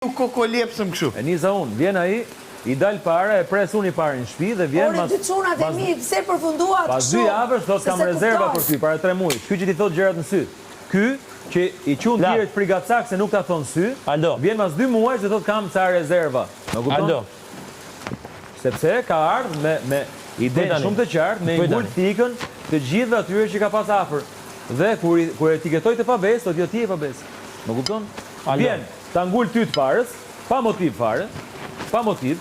U kokolepsëm kështu. E nisa unë, vjen ai, i dal para, e pres unë i pari në shtëpi dhe vjen mas Ore dy çunat e mi, pse përfunduat kështu? Pas dy javësh thotë kam rezerva për ty, para tre muajsh. Ky që t'i thotë gjërat në sy. Ky që i quan të tjerët frigacak se nuk ta thonë në sy, vjen mas dy muajsh dhe thotë kam ca rezerva. Më kupton? Sepse ka ardhë me me idenë shumë të qartë, me i ngul thikën të gjithëve atyre që ka pas afër. Dhe kur i kur e etiketoi të pabesë, thotë jo ti je i pabesë. Më kupton? Vjen Ta ngul ty të parës, pa motiv fare, pa motiv,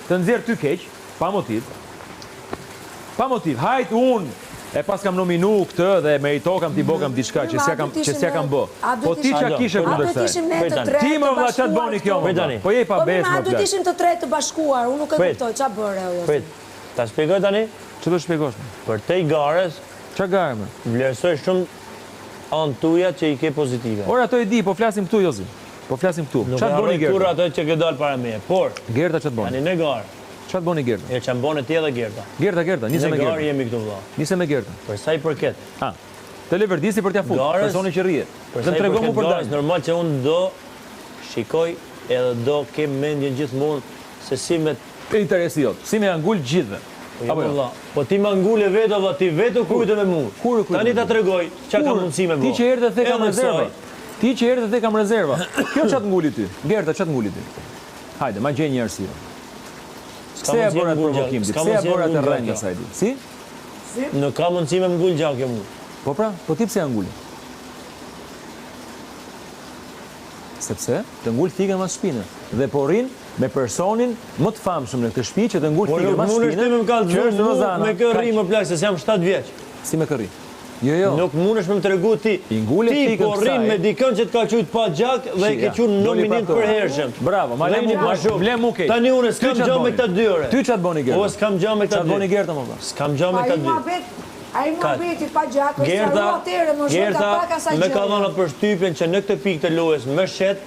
të nxjerr ty keq, pa motiv, pa motiv, hajt unë e paskam nominu këtë dhe e meritokam t'i bokam diçka që s'ja kam që s'ja kam bë. Po ti ça kishe kundër saj? Ti më vëlla ça të boni kjo më vëlla? Po je i pabesë më plak. Po mirë, a duhet ishim të tre të bashkuar, unë nuk e kuptoj, ça bëre o Jozi? Prit, ta shpjegoj tani? Ç'do të shpjegosh më? Përtej garës, Ça gare më? Vlerësoj shumë Anë tuja që i ke pozitive. Ore ato e di, po flasim këtu Jozi. Po flasim këtu. Nuk e harroj kurrë atë që ke dalë para meje, por Gerta ça të boni? Tani në garë. Ça të boni Gerta? E ça më bone ti edhe Gerta. Gerta, Gerta, nise me Gertën. Në garë jemi këtu vëlla. Nise me Gertën. Për sa i përket. Ha. Të leverdisi për t'ia fut, personi që rrije. Për sa i përket garës, normal që unë do shikoj edhe do kem mendjen gjithmonë se si me Interesi jot, si me ja ngul gjithëve. Po jo mo vlla, po ti ma ngule vetë o vlla, ti vetë u krujte me mu. Kur u krujte? Tani ta tregoj ça kam mundësi me bo. Ti që erdhe the kam rezerva. Ti që erdhe the kam rezerva. Kjo ça të nguli ty? Gerta ça të nguli ty? Hajde, ma gjej një arsye. Pse e bëre atë provokim ti? Pse e bëre atë rreng asaj ti? Si? Nuk ka mundësi me ngul gjë kjo mu. Po pra, po ti pse ja ngule? Sepse të ngul thikën mas shpine dhe po rrin me personin më të famshëm në këtë shtëpi që të ngul thikën mas shpine, që është Rozana. Me kë rri më plak se s'jam 7 vjeç. Si me kë rri? Jo, jo. Nuk mundesh me më tregu ti. I ngule Ti thikën po rrin kësaj. me dikën që të ka qujt pa gjak dhe e ke qu nominim të përhershëm. Bravo, ma le mu, ma le mu keq. Tani unë s'kam gjë me këta dy ore. Ty ça të boni Gerta? Po s'kam gjë me këta dy. Ça të boni Gerta më vlla? S'kam gjë me këta dy. Ai muhabeti pa gjak është sqaruar atëherë më shumë nga pak asaj gjëje. Gerta më ka dhënë atë përshtypjen që në këtë pikë të lojës më shet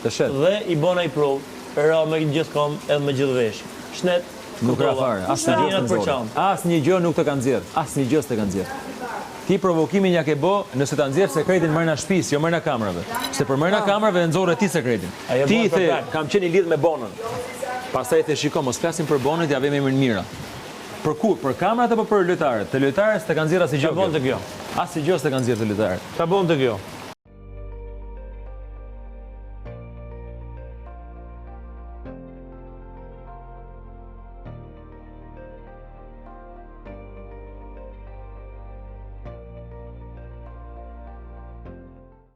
Të shet. Dhe i bën ai provë, ra me gjithë këmbë edhe me gjithë vesh. Shnet, Nuk ra fare, asnjë gjë s'të nxori. Asnjë gjë nuk të ka nxjerrë, asnjë gjë s'të ka nxjerrë. Ti provokimin ja ke bë nëse ta nxjerr sekretin mrena shtëpisë, jo mrena kamerave. Se për mrena kamerave e nxorre ti sekretin. Ti i the, kam qenë i lidhur me Bonën. Pastaj i the, shiko, mos flasim për Bonën, t'ia vëmë emrin Mira. Për ku? Për kamerat apo për lojtarët? Te lojtarët s'të ka nxjerrë asnjë gjë. Ça bonte kjo? Asnjë gjë s'të ka nxjerrë te lojtarët. Ça bonte kjo?